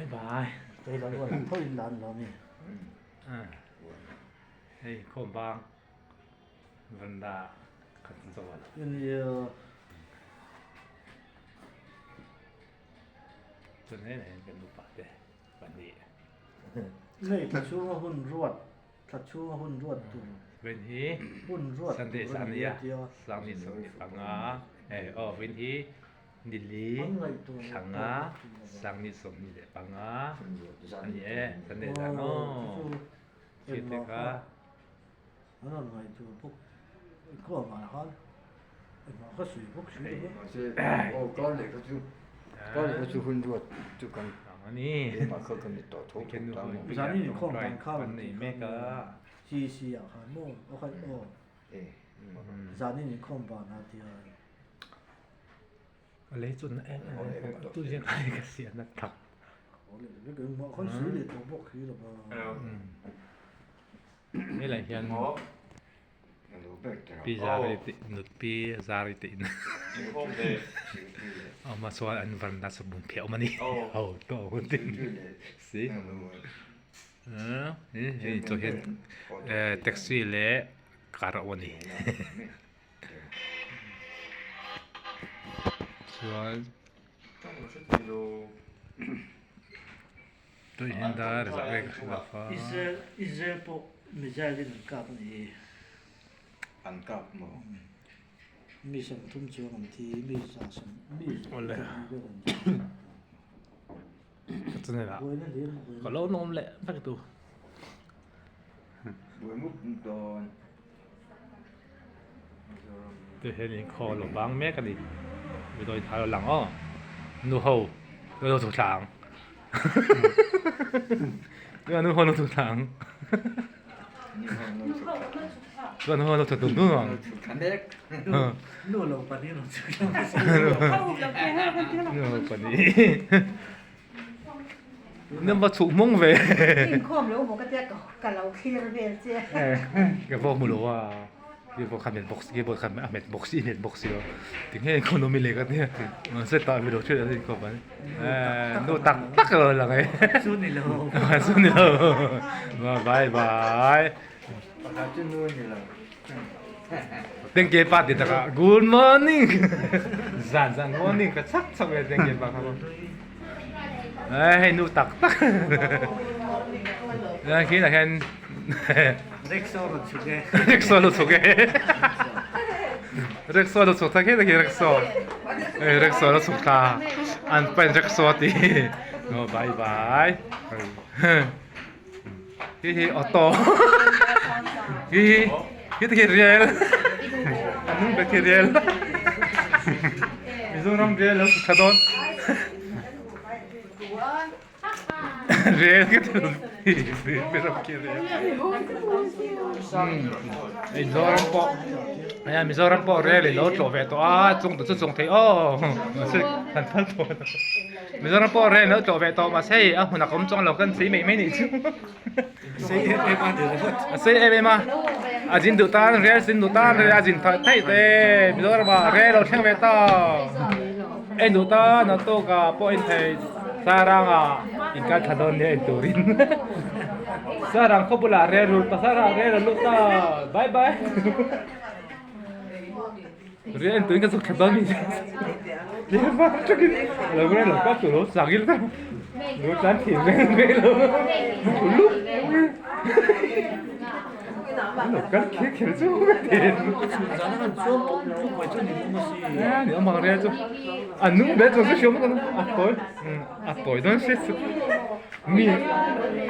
Bye bye. Hei khawm bang vanda khat zawl. Chun hei hian kan upa te pahnih. Hei thla chhunga hun ruat thla chhunga hun ruat tur. Vin hi hun ruat Sunday tur a sang ni nia a tia. Sang ni 25 hei aw vin hi nili thlanga sang ni 25 a ni e Sunday zan aw khi te kha. An rawn ngaihtuah bawk inkhawm ah khan engmah kha sawi bawk si lo va. Mahse aw kar leh kha chu kar leh kha chu hun ruat chu kan keimah kha kan ni tawh tho tho ta maw. Zanin inkhawm dan kha rawn tih kha CC ah khan maw aw kha aw zanin inkhawm ban a tia. Lei chu na em em a tu hian ka sian a tak. Aw leh vek engmah khan sawi leh tawh bawk si lo va. Helai hian Pi Zari tih nut Pi Zari tih in a awm a chuan an varanda chu bum phiah awm a ni ho tawh hun tin si hei chu hian taxi leh car a awm a ni chuan. Tui hian dar zah ve ka hre lo fa. Israel Israel pawh missile in an kap a ni hi. An kap maw? Mi 30 chuang an thi, mi za sawm mi Awle. 20 vel an thi. Ka channel ah Buaina hlir maw ka lo nawm leh vek tu. Buai mup dawn. Tui hian inkhaw lo bang mek a ni midawi thar a lang aw nu ho nu ho chu thla ang nu ho nu chu thla ang chuan nu ho nu chu dun dun ang nu lo pahnih nu ho pahnih Number chhuk hmawng ve. Inkhawm lo maw ka tia ka lo thlir vel che. Ka vawk mu lo a. Ki vawk kha met bawk si, ki vawk kha a met bawk si, met bawk si lo. Tinge inkhawm lo mi le ka tia. Mahse tah mi lo thil a inkhawm an. Nu tak tak lo lang e. Chu ni lo. Chu ni lo. Bye bye. Pakhat chu nu ni lo. Tengke pa ti takah good morning zan zan morning ka chak chak ve tengke pa kha hei nu tak tak khi là hian rickshaw lo chhuk e rickshaw lo chhuk e rickshaw lo chhuk ta khi khi rickshaw hei rickshaw lo chhuk ta an pain rickshaw ti no bye bye Hi hi auto hi hi hi te khi rel an hnung ber khi rel Mizoram rel lo tha dawn rel ka ti Mizoram khi rel Mizoram pawh aya Mizoram pawh rel i lo tlawh ve tawh a chung tu chu chung thei aw kan phal tawh Mizoram pawh rel lo tlawh ve tawh mahse hei a hmun a awm chuang lo kan sei mai mai nih chu. Sei em em a ni ringawt. A sei em em a. A zin duh tan rel zin duh tan rel a zin theih theih te Mizoram ah rel lo thleng ve ta. En duh tan a tawk ah pawh en thei Sarang ah in kal thla dawn nia en turin. Sarang khaw bulah rel rul ta Sarang rel a lut ta bye bye. Rian tuin ka zuk thla dawn mi Tlem vak takin lo ngai lo ka tu lo sak il ta lo tlan thin reng reng lo uluk lo kan khe kher chu ka tin ni amang ria chu a nung be chu chu siam kan a toi a toi don se chu mi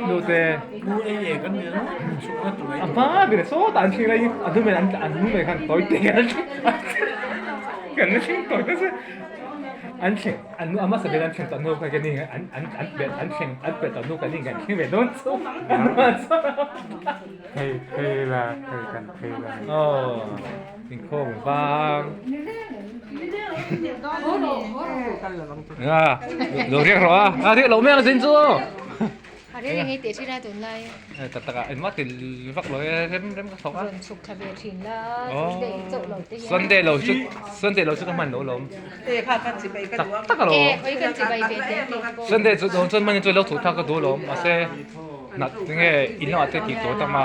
nu te nu ei e kan ni no chu ka tu a ma bi so tan thing lai a nu men an nu men khan toi te kan kan na thing toi te se an thing an nu ama sabe an thing ta nu ka ke ni an an an pe an thing an pe ta nu ka ni kan thing ve don chu hei hei la hei kan phei la oh in khong vang à lo riak rồi à riak lo mẹ là dính chưa reng reng ei teh thin a tunlai. Tak tak ah engmah ti vak lo e rem rem ka thawk a. Rawn chhuk thla ve thin la Sunday chauh lo te hian. Sunday lo chu Sunday lo chu ka hman lo lawm. Tak tak a lo. E khawi kan chibai ve teh tih pawh. Sunday chu dawn chuan hman chu lo chhuk thlak ka duh lawm mahse nat tinge in lamah te tih tur tam a.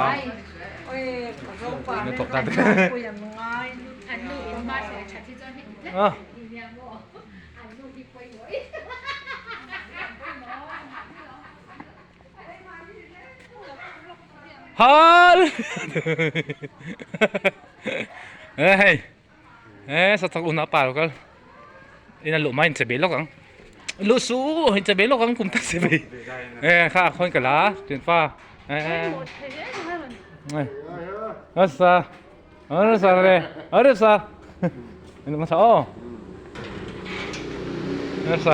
Na thawk ta te. An nu in hma hruai that hi chuan hei tlem nia maw. An nu hi pawimawh i. Hal! Hei. Eh, sa tak una pa lo kal. Ina lu mai che be lok ang. Lu su che be lok ang kum tak se be. Eh, kha khon ka la, tuen fa. Eh. Eh. Asa. Asa re. Asa. Ina ma sa o. Asa.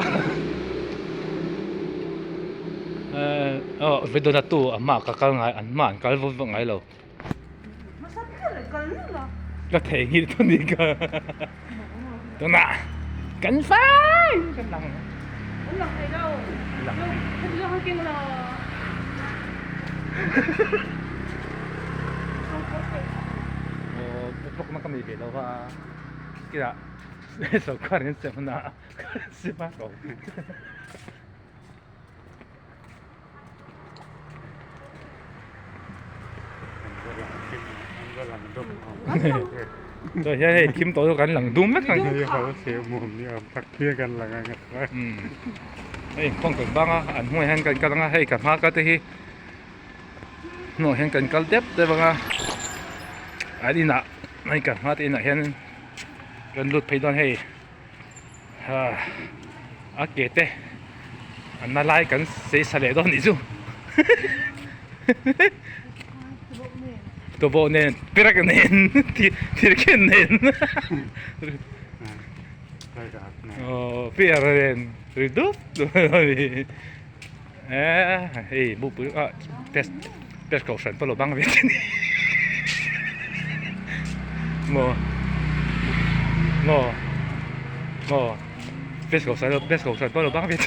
Eh, oh, video na tu amma ka kal ngai an ma an kal vak ngai lo. Ka thei ngil tu ni ka. Tuna kan fai kan lang. Lang thei lo. Lang. Lang king lo. Oh, blok na kami ve lo va. Kira so kar in se na. Se ma ko. Rồi hei thim tawh chu kan lang dum vek ang. Hei kawng kan bang a an hnungah hian kan kal ang a hei ka hma kal te hi hnungah hian kan kal dep dep ang a an inah hei ka hma te inah hian kan lut phei dawn hei a ke te an na lai kan sei sa leh dawn anih chu tawbawh nen perek nen thirkhen nen aw piar nen ri dup dup a ni eh hei bupui ah test test kohhran pawh lo bang ve a ni maw maw maw test kohhran test kohhran pawh lo bang ve a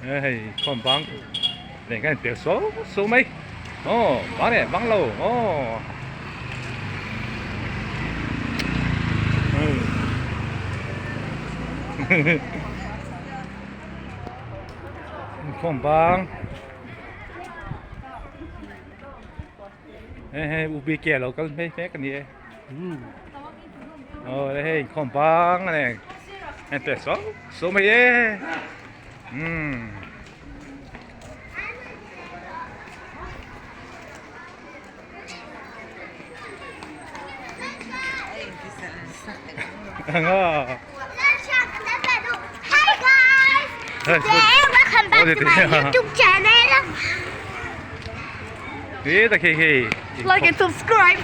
ni hei khawm bang leh khan in pel suau suau mai aw bang leh bang lo aw khawm bang hei hei u bk a lo kal hmel mek a ni e aw hei inkhawm bang a ni en teh suau suau mai e umm. Hi guys! Today welcome back to my YouTube channel. Like and subscribe.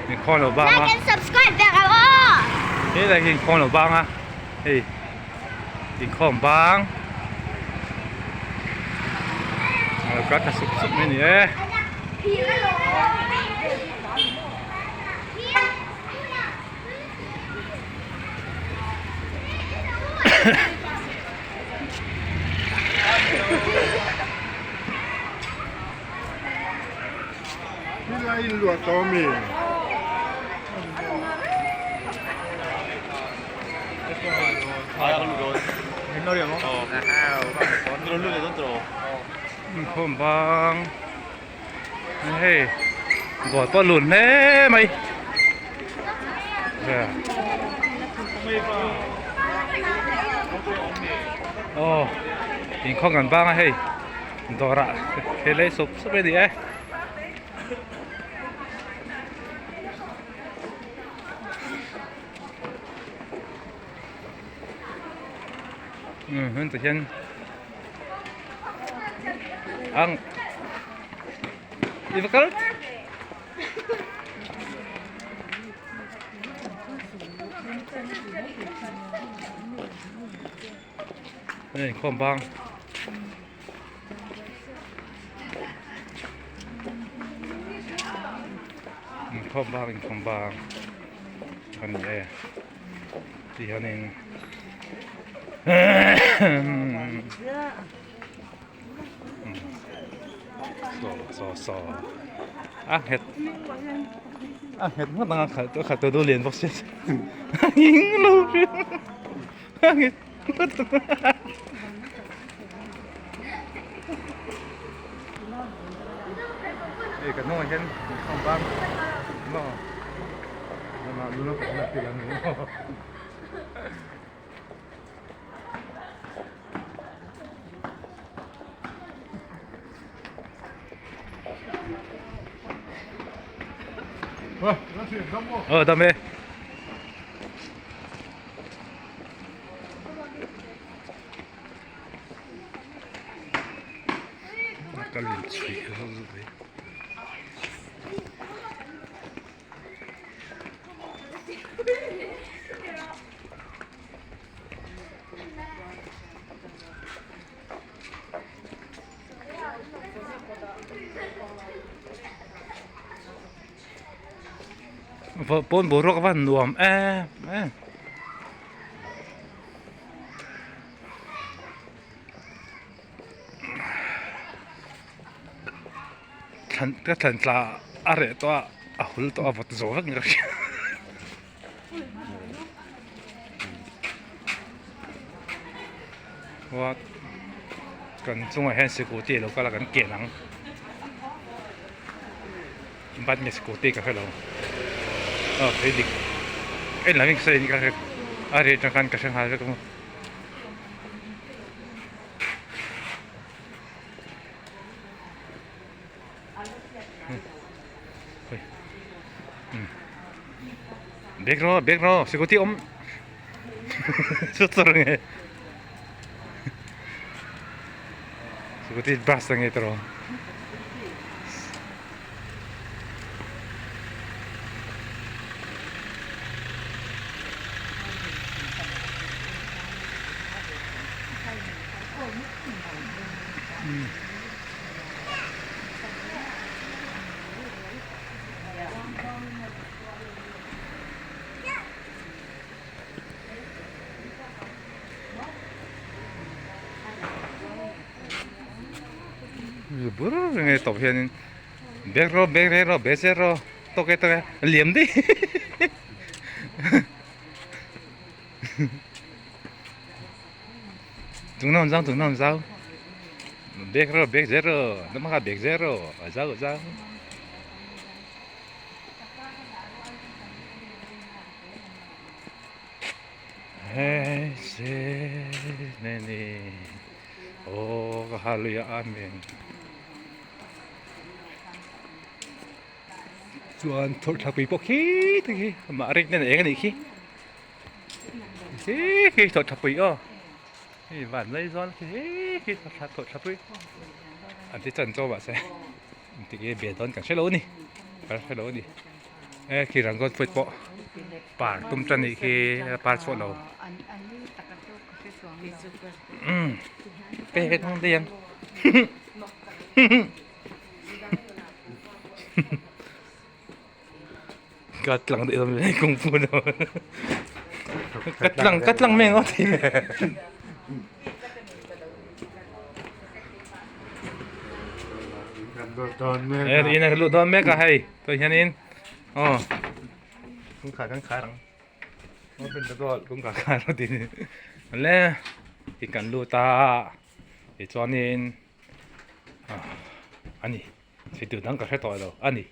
Like and subscribe vek ang aw. He lai khi inkhawm lo bang a hei inkhawm bang ka tha sup sup mai a ni e. Inkhawm bang hei goal pawh a lun hle mai aw inkhawm kan bang a hei dawrah thil ei sup sup a ni e. Umm ti hian ang i va kal hei inkhawm bang. Inkhawm bang inkhawm bang a ni e ti hianin. Saw saw saw a nghet a nghet ngawt ang a khalh tawh a khalh tawh dawn lian bawk sia a nghing lo hrim a nghet ngawt ang hei kan hnungah hian inkhawm bang maw lu naupang a ti lang ni maw. Ờ, đam mê. Ka lun chhui Pawn boruak a van nuam em em. Thlan ka thlan tla a reh tawh a a hul tawh a vawt zo vek in ka hria. What kan chungah hian scooty a lo kal a kan ken ang bike nge scooty ka hrelo aw phei dik en lam in ka sawi ka hre a ri atang khan ka hre nghal vek a. Bag rawh bag rawh scooty awm chu chu nge scooty bus a nge tawh. Bur nge tawp hianin bag rawh bag reh rawh bag zet rawh tawk e tawk e a liam daih Chung na zau chung na zau bag rawh bag zet rawh nangmah kha bag zet rawh a zau a zau. Aw ka hallelujah amen chuan thawrhthlapui pawh khi te khi amah rek nen a eng a nih khi khi khi thawrhthlapui aw hei van lai zawl khi khi thawrhthlapui an ti chan chaw mahse engtik nge be dawn kan hrelo a ni kan hrelo a ni. E khi rangon foot pawh par tum tan nih khi par chhuah lo umm pe ve thang daih ang ka tlang daih dawn mai kung fu no ka tlang ka tlang mai ngawt hi. In a lut dawn mek a hei tawh hianin aw kawngkhar kan khar ang open the door kawngkhar khar a tih le i kan lut a tichuanin ah ani thil dang ka hre tawh lo ani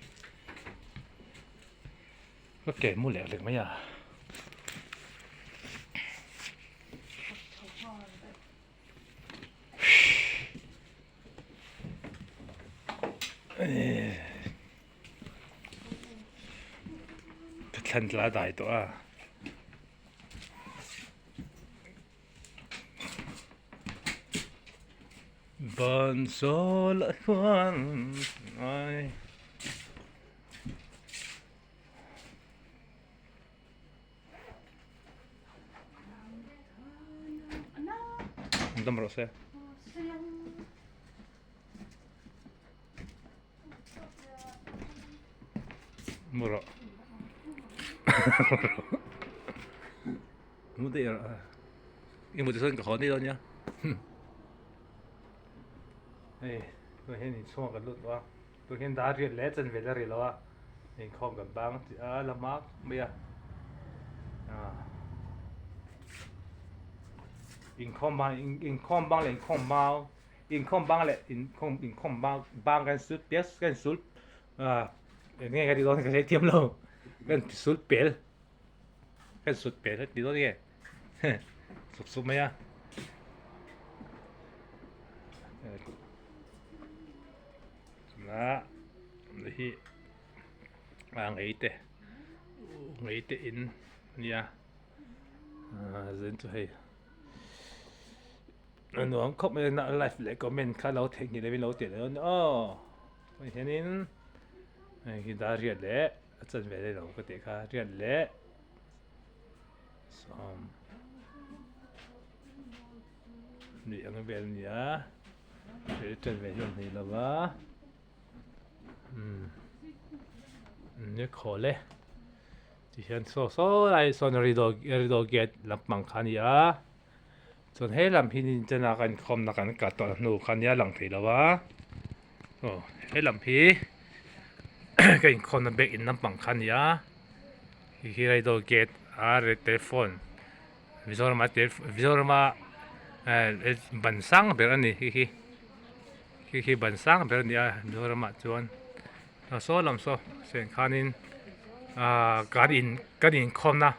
ka ke mu lek lek mai a. Ka thlan tla dai tawh a. Ban zawl ah chuan ai. Dam rawh se. Mu rawh. Mu daih rawh. I hmuh te chuan ka haw ni dawn nia. Hei tunah hian inchhungah kan lut tawh a, tunah hian dar riat leh chanve la ri lo a, inkhawm kan bang tih a la hma khawp mai a, ah inkhawm bang inkhawm bang leh inkhawm mau inkhawm bang leh inkhawm inkhawm bang bang kan sul pias kan sul ah eng nge ka tih dawn ka hrethiam lo kan sul pel kan sut pel ka tih dawn nge. Suk suk mai a. Chuna hi a ngei te ngei te in ania zin chu hei a nuam khawp mai a live leh comment kha lo theihnghilh lovin lo tih leh dawn aw hei hianin hei hi dar riat leh a chanve leh lo ka tih kha riat leh. Sawm ni ang vel a ni a he ṭan ve hian hei lo va umm ni khawl e tihian saw saw lai sawn rido rido gate lampang kha a ni a chuan he lam hi ni chana kan inkhawmna kan kal tawh hnu kha nia lang thei lo va aw he lam hi ka inkhawmna bag in lampang kha a ni a. Hei hi Raidol gate a telephone Mizoram a Mizoram a eh ban sang ber a ni hei hi hei hi ban sang ber a ni a Mizoram ah chuan a saw lam saw sen khanin ah kan in kan inkhawm na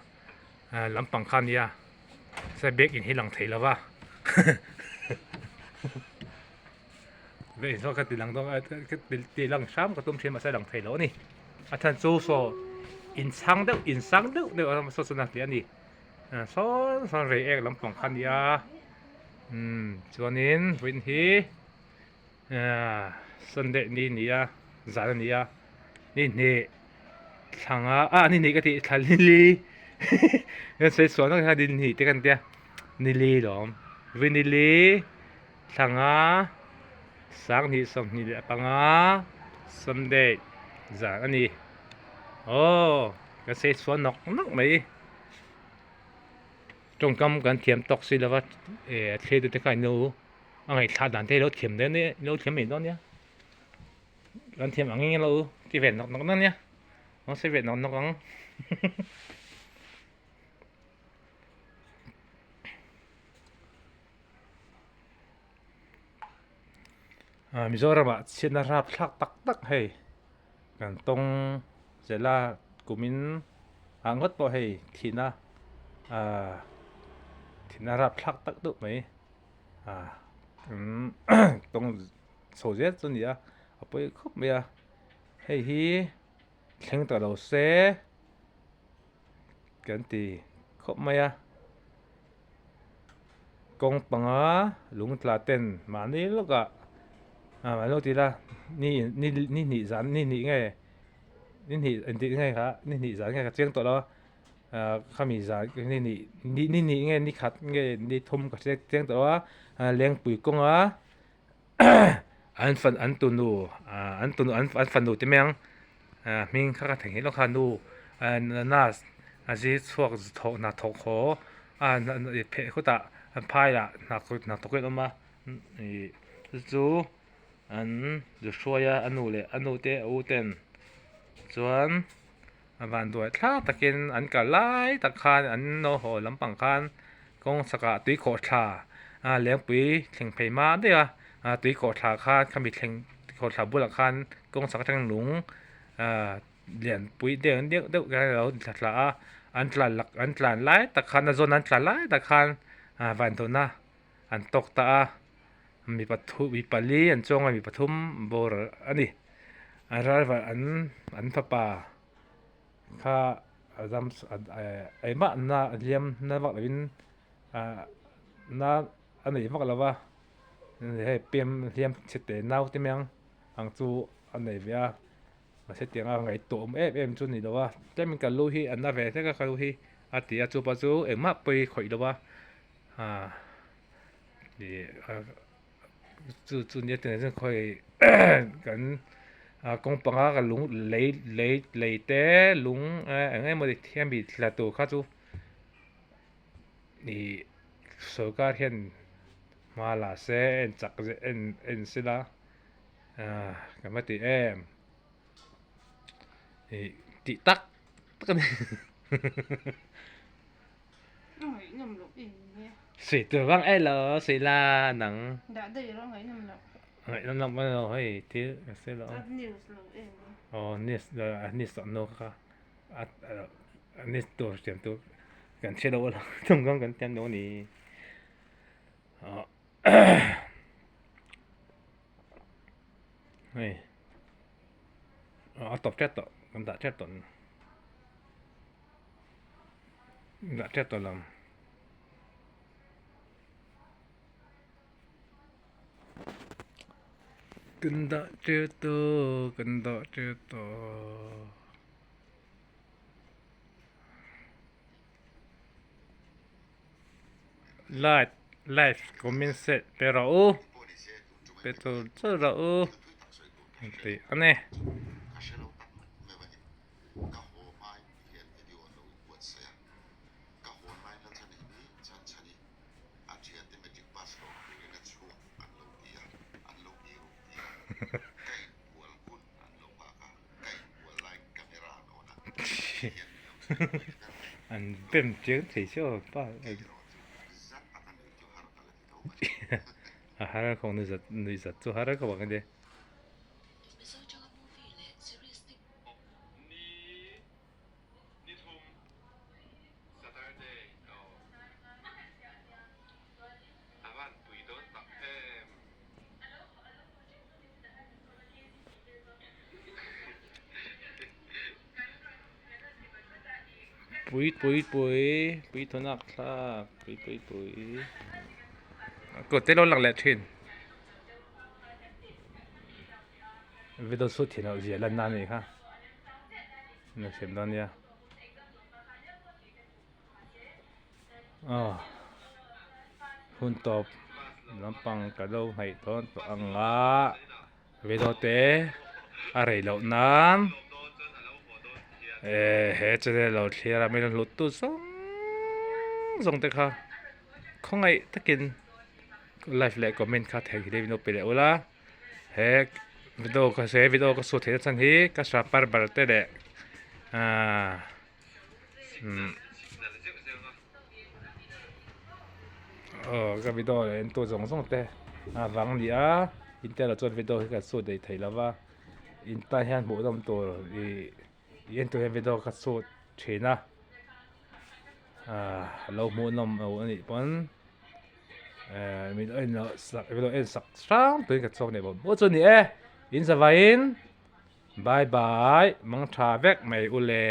lampang kha a ni a se bag in hi lang thei lo va bag in saw ka ti lang dawn a ti lang hram ka tum thin mahse a lang thei lo a ni a chhan chu saw in chhang deuh in sang deuh deuh a saw chuan a hliah a ni sawn sawn rei ek lampang kha a ni a umm chuanin vawiin hi ahh sunday ni a ni a zan a ni a ni hnih thla nga ah ni hnih ka tih thla li sawi sual nawk hian ni hnih te kan tia ni li lawm vawiin ni li. Thla nga sanghnih 25 Sunday zan a ni. Aw ka sei chhuah nawk nawk mai. Tawngkam kan thiam tawk si lova eh a thlir te kha ilo a ngaihthla dan te ilo thiam dawn nia ilo thiam mai dawn nia. Kan thiam ang eng ilo ti ve nawk nawk dawn nia. Lo sei ve nawk nawk ang. Ah Mizoram ah chhiatna rap thlak tak tak hei kan tawng zel a kumin ah ngawt pawh hei thihna ah thihna rap thlak tak deuh mai ah tawng chho zel chu a ni a a pawi khawp mai a hei hi thleng ta lo se kan ti khawp mai a. Kawng panga lung tla ten mahni lawkah ah mahni lawk ti ila ni ni ni hnih zan ni hnih nge ni hnih engtik nge kha ni hnih zan nge ka chiang tawh lo a ah khami zan ni hnih ni ni hnih nge ni khat nge ni thum ka hre chiang tawh lo a ah lengpui kawnga an fan an tunu ah an tunu an fanu te mai ang ah hming kha ka theihnghilh lawk kha nu ah nurse a zir chhuak thawk hna thawk haw a pheh khawtah an phaiah hna hna thawk in a awm a ih chu chu an zu hruai a a nu leh a nu te a u ten chuan a van duai thlak takin an kal lai tak khan an lo haw lampang khan kawng chhakah tui khawhthla a lengpui thleng phei hma daih a a tui khawhthla khan khami thleng khawhthla bulah khan kawng chhak atangin lung ah lian pui deuh deuh deuh hian alo thla thla a an tlan lak an tlan lai tak khan a zawn an tlan lai tak khan ah vantawn a an tawk ta a mi pathum mi pali an chuang a mi pathum boral a ni a driver an an fapa kha a dam engmah na hliam na vak lovin ah na a nei vak lova hei pem hliam chhe te nau te mai ang ang chu a nei ve a mahse tianga ngaihtuah awm em em chu a ni lo a tlemin ka lu hi a na ve hlek a ka lu hi a ti a chupa chu engmah pawi khawih lo a ah ih chu chu nia tunah chuan khawi kan kawng panga ka lung lei lei lei te lung eng emaw ti hian mi thla tur kha chu ih. Sorkar hian hma la se en chak en en sila ah ka va ti em ih tih tak tak a ni. Sui tur vang e lo sui la nang. Ngaihnawm lo mai lo hei thil ka sawi lo. Aw news news tawh no kha a news tur siam tur kan hre lo a tawngkam kan tiam lo a ni. Hei a tawp tep tawh kan dah tep tawh. Dah tep tawh lam. Kan dah tep tawh kan dah tep tawh. Like live comment set pe rawh u pe tur chur rawh u tih a ni. An bem chiang thei chiah pa a har khawng nuih zat chu har khawp ang a nia. Pui pui pui pui thunak thlak pui pui pui kut te lo lang leh thin video shoot thin loh zia lanna a nih kha na siam dawn nia aw hun tawp lampang ka lo hnaih dawn tawh ang a video te a rei loh nan eh he channel lo thlir a min hlut tu zawng zawng te kha khawngaih takin like leh comment kha thei hi lo pe leh ula. He video ka he video ka sawi theihna chhan hi ka sahpar bar te leh ahh umm aw ka video leh entu zawng zawng te a vang a ni a in tel ah chuan video hi ka shoot daih thei lo va in tan hian hmuh nawm tur ih ih entu hian video ka shoot thin a ahh lo hmuh nawm lo a nih pawn. Eh min en loh sak min lo en sak hrang tuin ka chhuak nei bawk bawk chu a ni e in zavaiin bye bye mang tha vek mai u le.